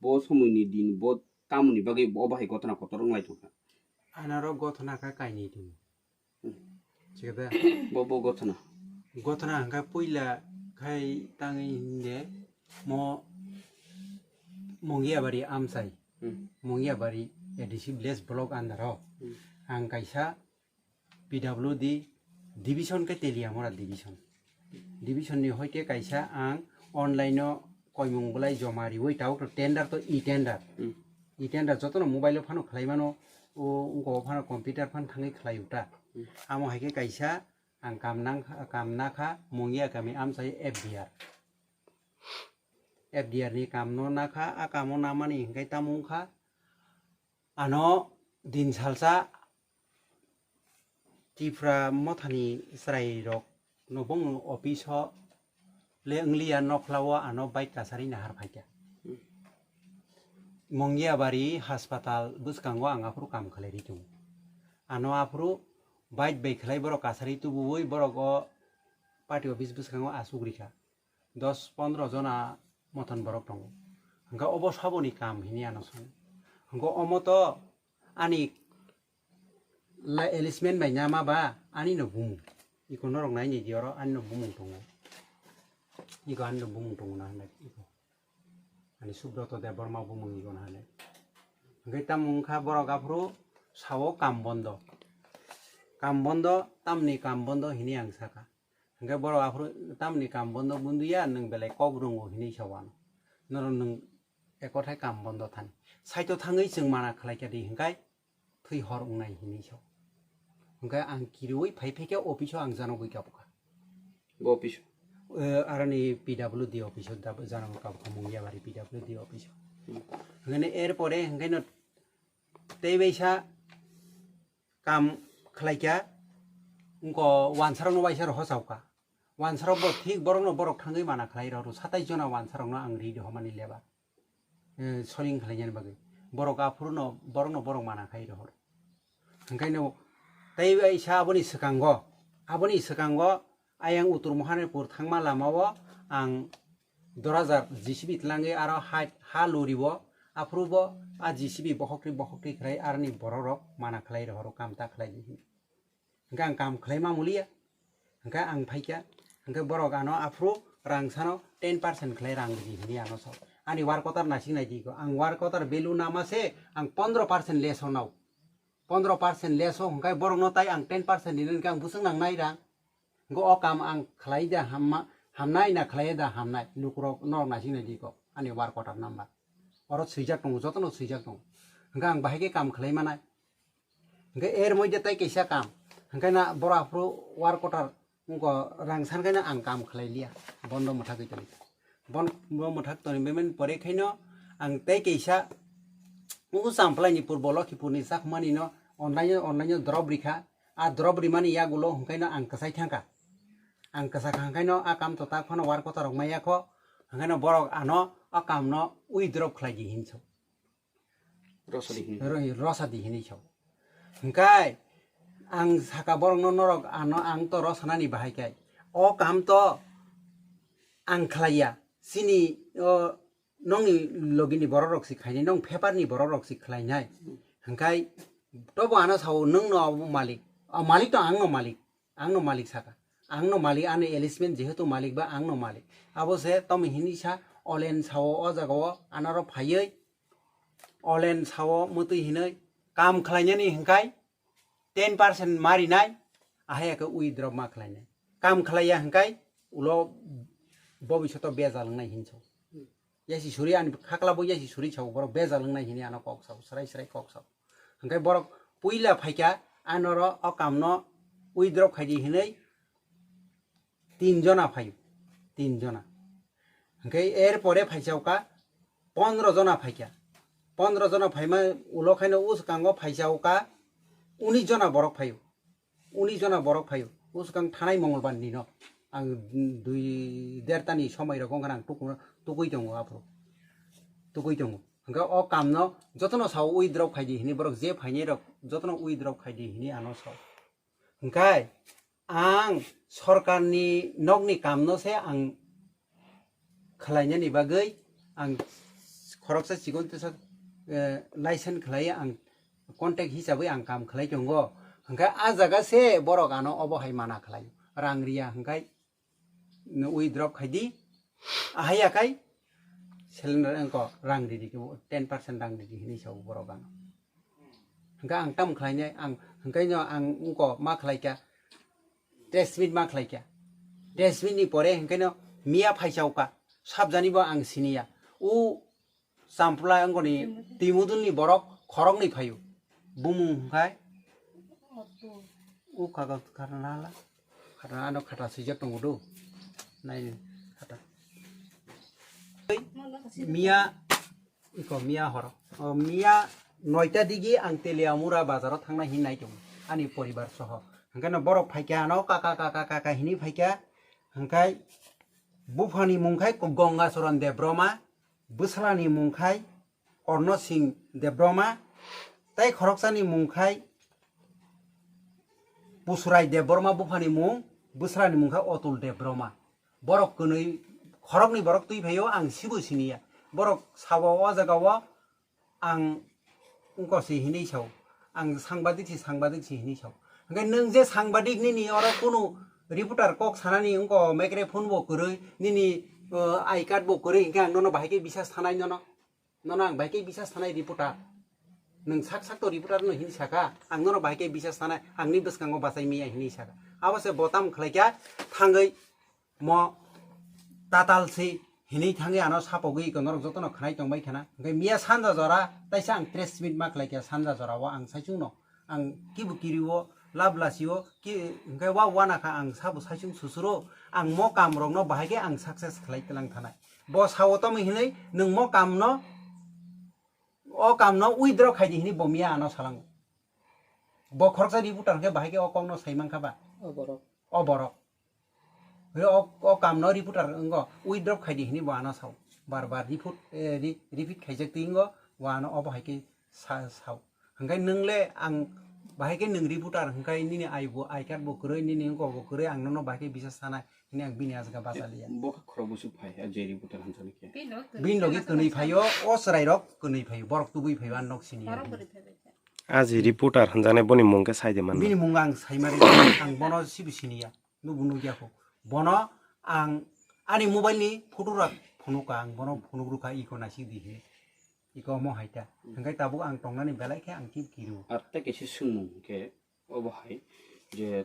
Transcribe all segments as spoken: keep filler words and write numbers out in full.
Bo somoini din bo tamoni bagwi bo bahai gothona kotor wng lai tongkha. Anaro gothona kha kainwi tongo. Chikada? Bo bo gothona. Gothona hwnkha puila khai tangwi hinde mo Mongiabari amchai. Hmm. Mongiabari A D C village block under o. Hmm. Ang kaisa P W D division khe Teliamura division. Division ni hoite kaisa ang online o koimung bolai joma riwi tabuk to tender to e-tender. Hmm. E-tender jotono mobile o phano khlai mano, o wngkok phano computer phano thangwi khlai uta. Hmm. Amo hai khe kaisa ang kam nang kha, kam na kha, Mongia kami amchai F D R. F D R ni kam no na kha, a kamo na mani hingkai tamo wng kha. Ano din salsa Tipra mothani chwrairok no bongni office o le wngliya, nokhla o ano bike kasari nahar phaikha. Mongiabari haspatal bwskango ang aphuru kam khlai ri tongo. Ano aphuru bike bai khlai borok kasari tubuwi borok o party office bwskango asuk rikha. Dos pondro jona mothon borok tongo. Hwnkhe obo saboni kam hini ano song. Hwnkhe omo to ani la-, alismen bai nama ba ani no bumung. Iko norok nai ni di oro ani no bumung tongo. Iko ani no bumung tongo na hinai iko. Ani Subroto Debbarma bumung iko na hinai. Hwnkhe tamo wngkha borok aphuru sao kam bondo. Kam bondo, tamni kam bondo hini ang saka. Hwnkhe borok aphuru tamni kam bondo bunduya, nwng belai kok rwngo hinwi sa uano. Norok nwng ekothai kam bondo thani. Saito thangwi chwng mana khlai kha di hwnkhe thwi hor wngnai hinwi sa. Hwnkhe ang kiriwi phai phai khe office o ang janogwi kabukha. Bo office o? Eh, aroni P W D office o da-, janogwi kabukha, Mongiabari P W D office o. Hmm. Hwnkhe er pore hwnkhe no tei baisa kam khlai kha, wngkha wansarokno waisa rw hochao kha. Wansarok bo thik borokno borok thangwi mana khlai rw, satais jona wansarokno ang ri rw homani lebar. Eh, soling khlainani bagwi. Borok aphuru no, borokno borok mana khai rw. Hwnkhe no tei waisa aboni swkango, aboni swkango ayang Uttor Mahanipur thangma lamao ang Dorajar J C B tlangwi aro ha, ha loribo, aphuru bo a J C B bokhokri bokhokri khlai aroni bororok mana khlai rohoro, kam ta khlai di hwnwi. Hwnkhe ang kam khlai ma muliya, hwnkhe ang phaikha, hwnkhe borok ano aphuru rang sano ten percent khlai rang rwdi hwnwi ano sao. Ani work order naising nai di ko, ang work order value nama se ang pondro percent less o nao. Pondro percent less o hwnkhe borokno tai ang ten percent rinani hwnkhe ang bwswk nangnai rang. Hwnkhe o kam ang khlai da hamma, hamnai na khlai da hamnai, lukurok norok naising nai di ko, ani work order number. Oro swijak tongo, jotono swijak tongo. Hwnkhe ang bahai khe kam khlai manai. Hwnkhe er moddhe tai kaisa kam. Hwnkhe na borok aphuru work order wngkha rang san khe na ang kam khlai liya. Bondo mwthagwi toni. Bon-, bo mwthak toni bemani pore khaino ang tei kaisa o Champlaini purbo Lokhipurni chakmani no online, online drop rikha. A drop rimani yagulo hwnkhaino ang kwchai thangkha. Ang kwchakha hwnkhaino a kam to tak phano work order rok maya kho. Hwnkhaino borok ano a kam no withdraw khlai di hinso. Rosadi hini. Ro-, rosadi hini sao. Hwnkhe ang saka borokno norok ano ang to rosanani bahai khe. O kam to ang khlaiya. Chini o nongni logini borok rok si khainai, nong paper ni borok rok si khlainai. Hwnkhe tobo ano sao nwng no abo malik. O malik to ang no malik. Ang no malik saka. Ang no malik, ani alismen jehetu malik ba ang no malik. Abo se tomi hini sa olen sao o jaga o anaro phaiwi. Olen sao mwtwi hinwi kam khlainani hwnkhe ten percent marinai, ahai khe withdraw ma khlainai. Kam khlaiya hwnkhe ulo bobishoto bejal wngnai hinso. Yasi suri ani khakla bo yasi suri sao, borok bejal wngnai hini ano kok sao, srai srai kok sao. Hwnkhe borok puila phaikha, anoro o kamno withdraw khaidi hinwi tin jona phaio, tin jona. Hwnkhe er pore phaisao ka pondro jona phaikha. Pondro jona phaima ulo khaino uskango phaisao ka unis jona borok phaio. Unis jona borok phaio. Usukang thanai Mongolbar ni no. Ang dui derta ni somoi rok wngkha ang tuku-, tukui tongo aphuru. Tukui tongo. Hwnkhe o kamno jotono sao withdraw khaidi hini borok je phainai rok jotono withdraw khaidi hini ano sao. Hwnkhe ang sorkarni nokni kamno se ang khlainani bagwi ang khoroksa chikon tesa, eh, license khlai ang contact hisabwi ang kam khlai tongo. Hwnkhe a jaga se borok ano obo hai mana khlai. Rang riya hwnkhe no withdraw khai di. Ahai akai cylinder engko rang ridi ke ten percent rang ridi hinwi sao borok ano. Hwnkhe ang tamo khlainai, ang hwnkhe no ang engko ma khlaikha, test meet ma khlaikha. Test meet ni pore hwnkhe no miya phaisao ka, sabjani bo ang siniya. O Champla engko ni Timudun ni borok khorok ni phaio. Bumung hwnkhe o kaga khata nala. Khata ano khata swijak tongo do. Nai khata. Miya Iko miya horo. O, miya noita digi ang Teliamura bazaro thangna hinwi tongo. Ani poribar soho. Hwnkhe no borok phaikha ano kaka kaka kaka hinwi phaikha. Hwnkhe buphani mung khai Gongacharan Debbarma, bwswlani mung khai Orno Singh Debbarma, tei khoroksani mung khai Pusurai Debbarma buphani mung, bwswlani mung khai Otul Debbarma. Borok kwnwi, khoroknwi borok twi phaio, ang sibo siniya. Borok sao o jaga o ang wngko si hinwi sao. Ang sangbadik si, sangbadik si hinwi sao. Hwnkhe nwng je sangbadik nini oro kunu reporter kok sanani wngko microphone bo kwrwi, nini, uh, I card bo kwrwi, hwnkhe ang nono bahai khe bisas thanai nono. Nono ang bahai khe bisas thanai reporter. Nwng sak sak to reporter no hinwi saka, ang nono bahai khe bisas thanai, angni bwskango bachai miya hinwi saka. Abo se bo tamo khlai kha thangwi mo tatal se hinwi thangwi ano sapogwi iko norok jotono khnai tongbai khana. Hwnkhe miya sanja jora taisa ang press meet ma khlai kha sanja jora o ang saichung no. Ang kibu kiriwo, lab lasiwo, ki, hwnkhe wa wana kha ang sabo saichung susuro, ang mo kam rokno bahai khe ang success khlai tlang thanai. Bo sao tamo hinwi nwng mo kamno, o kamno withdraw khai di hinwi bo miya ano salango. Bo khoroksa reporter hwnkhe bahai khe o kokno sai mankha ba? O borok. O borok. Hwnkhe o, o kamno reporter wngkha, withdraw khai di hinwi bo ano sao. Bar bar report, eh, re-, repeat khaijak twi wngkha, bo ano obo hai khe sa-, sao. Hwnkhe nwng le ang bahai khe nwng reporter hwnkhe nini I bo, I card bo kwrwi, nini wngkok bo kwrwi, ang nono bahai khe bisas sanai hinwi ang bini aswk bacha liya. Bo khe khorok bwswk phai, a je reporter hwnjaknai khe. Bini logi kwnwi phaio, o chwrai rok kwnwi phaio, borok tubui phaio, ang nok sini. A je reporter hwnjaknai boni mung khe sai de man. Bini mung ang sai mari, ang bono sibo siniya. Nubo nukya kho. Bono ang ani mobile ni photo rok phunukha, ang bono phunuk rwkha, iko naisik di hinwi. Iko omo hai ta. Hwnkhe tabuk ang tongnani belai khe ang chip kiru. Ar tei kaisa swngmung khe obo hai je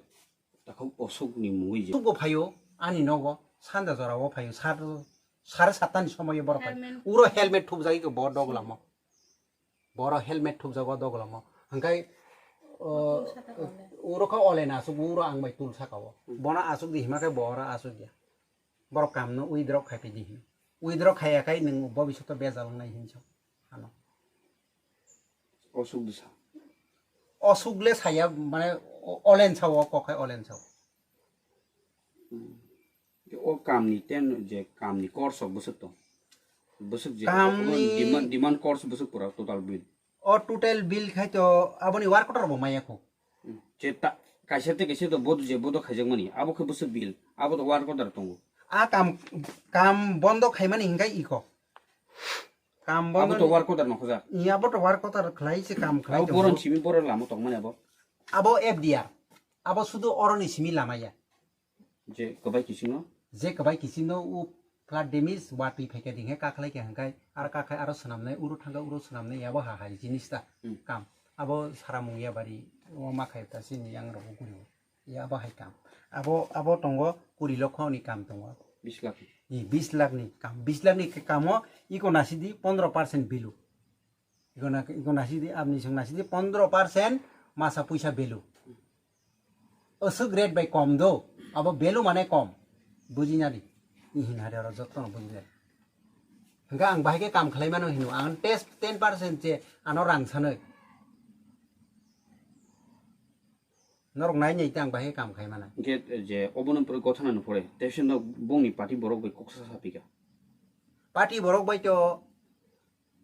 takhuk Osuk ni mungwi je. Osuk bo phaio ani nogo, sanja jora o phaio, sat, sare satta ni somoyo borok phaio. Helmet. Uro helmet thupjagwi khe bo dogolamo. Boro helmet thupjago dogolomo. Hwnkhe, o, tul saka ole. Uro khe olen asuk, uro ang bai tul saka o. Hmm. Bono asuk di hima khe bo oro asuk ya. Borok kamno withdraw khai phi di hin. Withdraw khaiya khai nwng bobishoto bejal wngnai hin sa. Ano. Osuk di sa. Osuk le saya, mane, o-, olen sa o, kok khai olen sa o. Hmm. O kamni ten je kamni course o bwswk tong. Bwswk je Kamni demand, demand course bwswk pura total bill. O total bill khai to aboni work order bo maya kho. Hmm. Je ta, kaisa te kaisa to bodo je bodo khaijakmani. Abo khe bwswk bill. Abo to work order tongo. A kam, kam bondo khaimani hinkai iko. Kam bondo. Abo to work order no khoja. Iya, abo to work order khlai se kam khlai abo tongo. Boron simi boron lama tongmani abo. Abo F D R. Abo sudu oroni simi lamaya. Je kwbai kichingno? Je kwbai kichingno o flood damage watwi phaikha dinghe kakhlai khe hwnkhai aro kakhai aro swnamnai uro thangkha uro swnamnai abo ha hai jinis ta. Hmm. Kam. Abo saramung ya bari o ma khai ta sini yang rok guri. Ya abo hai kam. Abo, abo tongo kuri lokho ni kam tongo. Bis lakh. Ni bis lakh ni kam. Bis lakh ni kamo iko nasidi pondro percent bilu. Iko na, iko nasidi, aboni song nasidi pondro percent masa puisa value. Aswk rate bai kom do, abo value mane kom. Bujina di. Ni hin hari oro jotto no bujina di. Hingke ang bahai ke kam khlai mano hino, ang test ten percent je ano rang sanoi. Norok nai nai tang bahai kam khai mana. Hingke je obono pore gotha nani pore, test no bongni party borok bai koksa sapika. Party borok bai to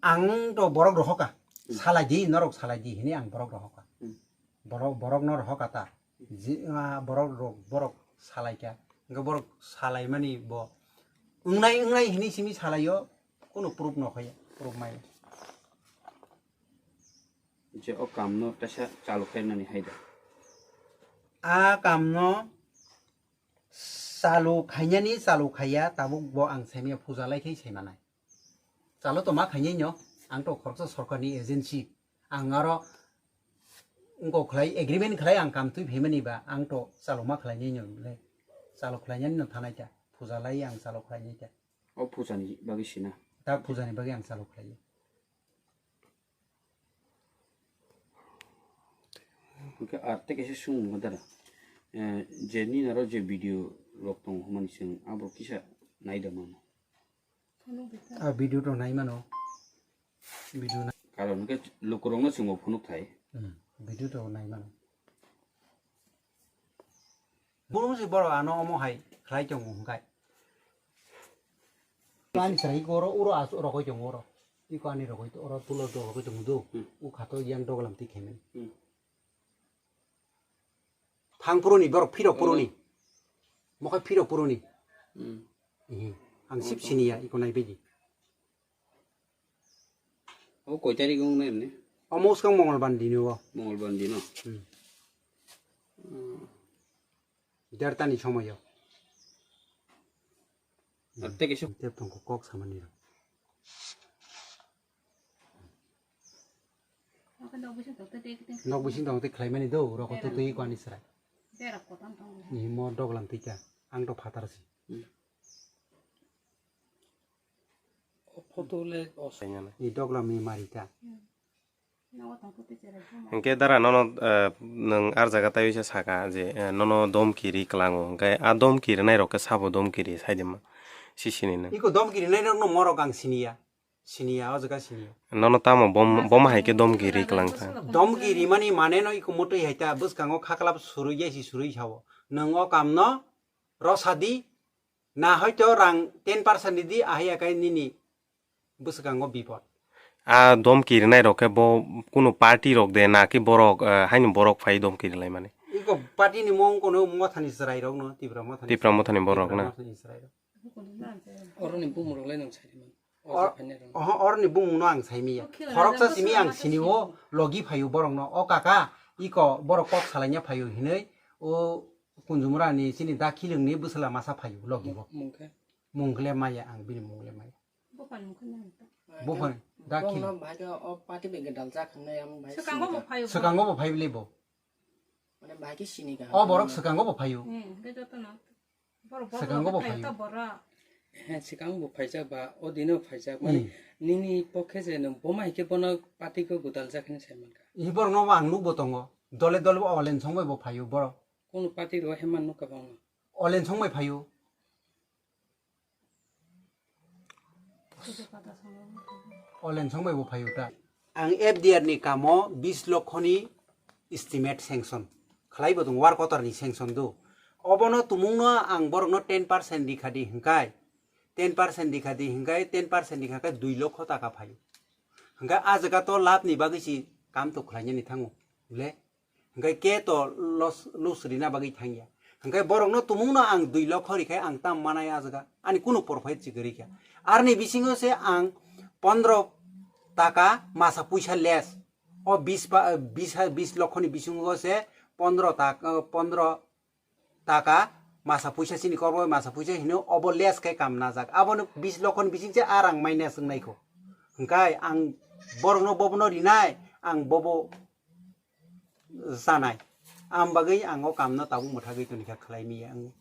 ang to borok rohoka. Hmm. Salai di, norok salai di hini ang borok rohoka. Hmm. Borok, borok no rohoka ta. Hmm. Ji, ah, borok rok, borok salai kya. Hingke borok salai mani bo. Wngnai, wngnai hini simi salai yo, kono proof no khoya. Puruk mai. Je o kamno tesa chalu khainani hai da. A kamno chalu khainani chalu khaiya tabuk bo ang saimaya puja lai khai saimanai. Chalu to ma khainai no, ang to khoroksa sorkarni agency. Ang aro wngkok khlai agreement khlai ang kam twi phaimani ba ang to chalu ma khlainai no le. Chalu khlainani no thanai ta. Puja lai ang chalu khlainai ta. O pujani bagwi sina. Ta pujani bagwi ang chalu khlaiya. Hwnkhe ar tei kaisa swngmung dara. Eh, je nini aro je video rok tongo hwnmani chwng abo kisa nai da mano. A video to nai mano. Video na. Karon hwnkhe lukurokno chwngbo phunuk thai. Hmm, video to nai mano. Buru si borok ano omo hai khlai tongo hwnkhe. Ani chwrai oro, oro as-, rokoi tongo oro. Iko ani rokoi to-, oro tulo do rokoi tongo do. Hmm. U khato yang doglam ti khemen. Hmm. Thang puroni borok phirok puroni. Mokhai phirok puroni. Hmm. Ihi. Ang sip siniya iko nai bedi. Abo koi tarik wng nai mani? Omo swkang Mongolbar dino o. Mongolbar dino? Hmm. Hmm. Dertani somoyo. Ar tei kaisa tep tongkho kok samani rok. Nok bising tong tei khlaimani do, rok to twi kwani srai. Ni mo doglam twi kha, ang to phatar si. Hmm. O photo le o sainani. Ni doglam ni mari ta. Hwnkhe dara nono, eh, nwng ar jaga taiwi se saka je, eh, nono domki ri kwlango. Hwnkhe a domki rwnai rok khe sabo domki ri saidima sisini nwng. Iko domki rwnai rok no morok ang siniya. Siniya o jaga siniya. Nono tamo bom, bom hai khe domki ri kwlang kha. Domki rimani mane no iko motwi hai ta bwskango khaklap surui ya si surui sao. Nwng o kam no rosadi. Na hoito rang ten percent ridi, ahai akai nini bwskango bipod. A domki rinai rok khe bo kunu party rok de na ki borok, eh, haino borok phai domki rilai mani? Iko party ni mung kono mothani chwrai rok no, Tipra mothani Tipra chwrai, mothani borok Tipra na? Mothani chwrai rok. Oroni bumung rok lai nang sai man. Or-, oho, oroni bumung no ang sai miya. Khoroksa simi ang sini o logi phaio borok no. O kaka, iko borok kok salaina phaio hinoi, o Kunjumura ni chini da Khilwng ni bwsala masa phaio logi bo. Mung khe? Mung khle maya ang bini mung le maya. Buphang da Khilwng. Bongno bahai khe o party bai gadal jak hwnwi ang bahai swkango sini bo ka. Phaio. Swkango bo phai bwle bo. Mane bahai khe sini ka. O borok swkango bo phaio. Hmm, hwnkhe jotono. Borok swkango bo phaio. Borok. He, swkango bo phaijak ba, o dino phaijak. Mane nini pokhe je nwng boma hai khe bono party khe gadal jak hwnwi sai man ka. I borok no ang nuk bo tongo. Dole dole bo olen song bai bo phaio borok. Kono party ro heman nuk ka bangma. Olen song bai phaio. Olen song bai bo phaio ta. Ang F D R ni kamo bis lokho ni estimate sanction khlai bo tong, work order ni sanction do. Obono tumung no ang borok no ten percent rikha di hwnkhe, ten percent rikha di hwnkhe, ten percent rikha khe dui lokho taka phaio. Hwnkhe a jaga to lab ni bagwi si kam to khlainani thango le. Hwnkhe ke to los, lus rina bagwi thangya. Hwnkhe borokno tumungno ang dui lokho rikhai ang tam manai a jaga. Ani kunu profit chikwi rikha. Arni bisingo se ang pondro taka masa puisa less. O bis pa, bis ha, bis lokhoni bisingo se pondro tak, pondro taka masa puisa chini korbo masa puisa hino obo less khe kam najak. Abono bis lokhoni bising se a rang minus wngnaikho. Hwnkhe ang borokno bobono rinai, ang bobo chanai. Am bagwi ang o kamno tabuk mwthagwi toni kha khlai miya ang.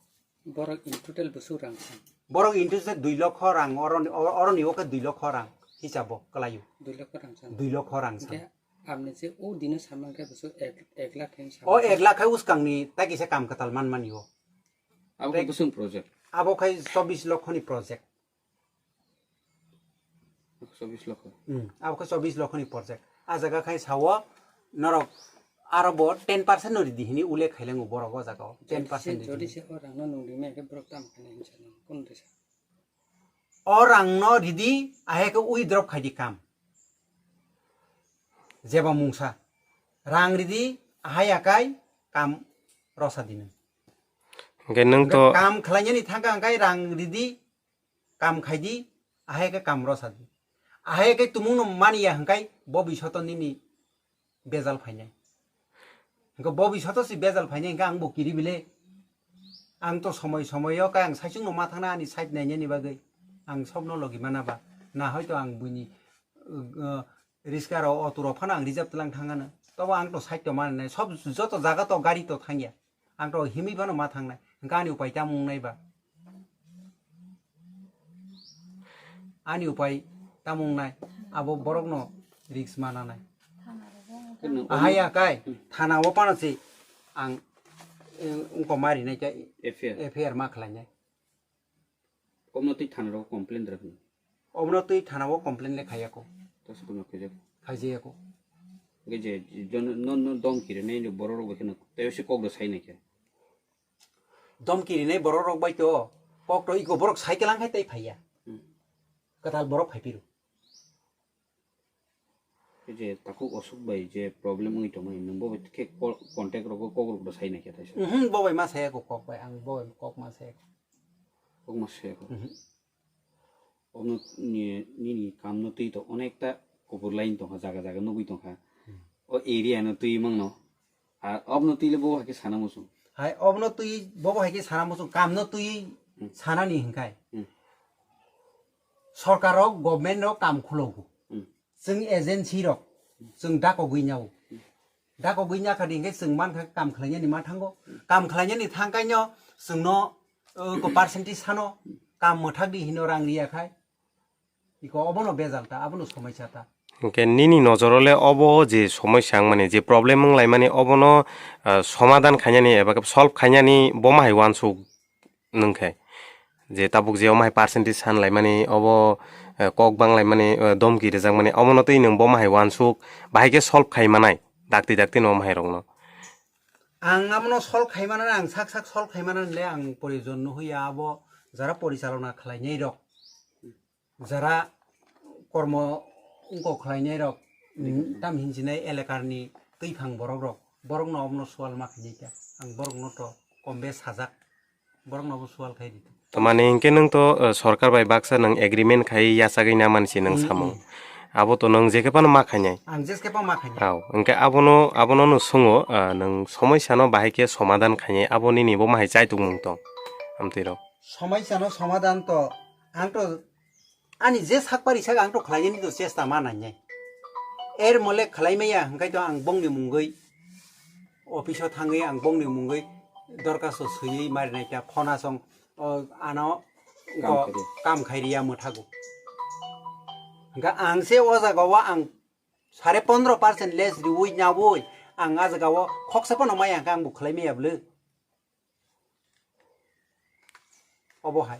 Borok in total bwswk rang san? Borok in total dui lokho rang, oroni, oroni o khe dui lokho rang hisabo kwlaio. Dui lokho rang san. Dui lokho rang san. Hwnkhe amni je o dino samang khe bwswk ek, ek lakh khe san. O ek lakh khe uskangni tai kisa kam kwtal manmani o. Abo khe bwswk project? Abo khe chobbish lokhoni project. Chobbish lokho. Hmm, abo khe chobbish lokhoni project. A jaga khai sao norok aro bo ten percent no ridi hini ulle khailango borok o jaga o. Ten percent ridi. Jodi se o rang no nung rimai khe borok tam khe nai hinsa nang kun risa. O rang no ridi ahe khe ui drop khai di kam. Jeba mungsa. Rang ridi ahai akai kam rosa dino. Hwnkhe nwng to kam khlainani thangka hwnkhe rang ridi. Kam khai di, ahai khe kam rosa di. Ahai khe tumungno maniya hwnkhe bo bisoto nini bejal phainai. Hwnkhe bo bisoto si bejal phainai hwnkhe ang bo kiri bile. Ang to somoi somoi o khe ang saichungno ma thangna ani side nainani bagwi. Ang sobno logi mana ba. Na hoito ang buini, uh, uh, riska rok auto rok phano ang reserve tlang thangano. Tobo ang to side to mananai. Sob joto jaga to gari to thangya. Ang to himwi phano ma thangnai. Hwnkhe ani upai tamo wngnai ba? Ani upai tamo wngnai? Abo borokno risk mananai. Khe nwng Ahai akai, thana o phano se ang, eh, wngkok ma rinai khe F I R. F I R ma khlainai. Obno twi thana rogo complain rwkha. Obno twi thana o complain le khaiya ko. Tasukno khaijak. Khaijaya ko. Hwnkhe je, je, no, no, no, domki rinai borok rok bai kheno tei se kok do sai nai khe. Domki rinai borok rok bai to kok to iko borok cycle ang khai tei phaiya. Hmm. Kwtal borok phai phiro. Khe je takhuk Ashok bai je problem wngwi tongmani, nwng bo bai khe ko-, contact rogo kok rok do sai nai khe thaisa. Mhm, bo bai ma saya ko kok bai, ang bo bai kok ma saya ko. Kok ma saya ko. Mhm. Obno ni, nini kamno twi to onekta kubur line tongkha, jaga jaga nugwi tongkha. Hmm. O area no twi mangno. Ar obno twi le bo hai khe sana muchung. Hai obno twi bo hai khe sana muchung, kamno twi Hmm. sanani hinkhai. Hmm. Sorkar rok, government rok kam khulogo. Hmm. Chwng agency rok, chwng dakogwi nyawo. Dakogwi nyakha di hwnkhe chwng mankha kam khlainani ma thango. Kam khlainani thangkaino chwngno, uh, ko percentage sano kam mwthak di hino rang riya khai. Iko obono bejal ta, abono somaisa ta. Hwnkhe nini nojoro le obo je somaisa wngmani, je problem wnglaimani obono, uh, somadan khainani eba khe solve khainani bo ma hai uansuk nwng khe, je tabuk je omo hai percentage san laimani, obo, eh, kok bang laimani, eh, domki rwjakmani, omono twi nwng bo ma hai uansuk bahai khe solve khai manai, dakti dakti no omo hai rokno. Ang abono solve khai manani, ang sak sak solve khai manani le ang proyojon no hoya, abo jara porichalona khlainai rok, jara kormo wngkok khlainai rok, tam hinjinai elekarni twiphang borok rok, borokno omono sual ma khainai kha, ang borokno to kom bes sajak. Borokno bo sual khai di. Tamani hinkhe nwng to, eh, sorkar bai baksa nwng agreement khai yachagwi na mansi nwng Hmm, samung. Hmm. Abo to nwng jekhe phano ma khainai. Ang jekhe phano ma khainai. Aw, hinkhe abono, abono nwng swngo, ah, nwng somaisa no bahai khe somadan khainai, abo nini bo ma hai chaitukmung tong. Amtwi rok. Somaisa no somadan to, ang to ani je sak pari sak ang to khlainani to chesta ma nainai. Er mole khlai maya hwnkhe to ang bongni mungwi office o thangwi ang bongni mungwi dorkhasto swiwi marinai kha phone asong o ano Kam ko khairi. Kam khairiya mwthago. Hwnkhe ang se o jaga o ang sare pondro percent less riwi nyawi ang a jaga o khoksa phano maya hwnkhe ang bo khlai maya bwle. Obo hai.